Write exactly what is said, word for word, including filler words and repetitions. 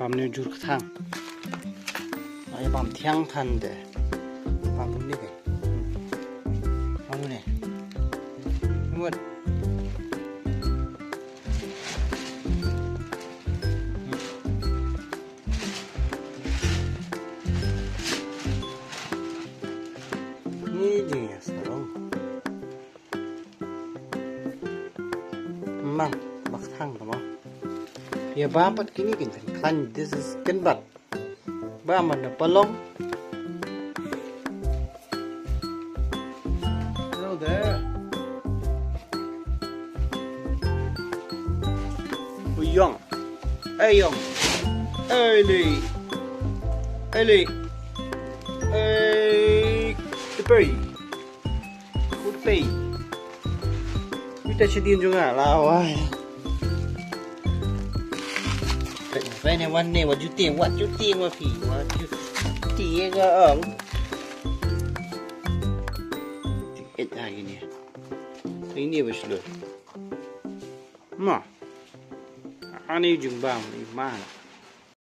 Bam ne jur kthang. Ai bam thiang than de. Bam ne ke. Bam ne. Mut. Ni jing ya sarong. Mang, bak thang tamo. Ya ba pat kini kin klan, this is kin bat. Ba man da palong. Hello there. Uyong. Ayong. Eli. Eli. Ei. Tepei. Putih. Putih sedin juga lah, wah. Putih ne, wan ne, wah, juti, wah, juti, wah, pi, wah, juti, ya, ong. Tiket lagi ni. Ini bos lo. Ma. Ani jumba ni ma.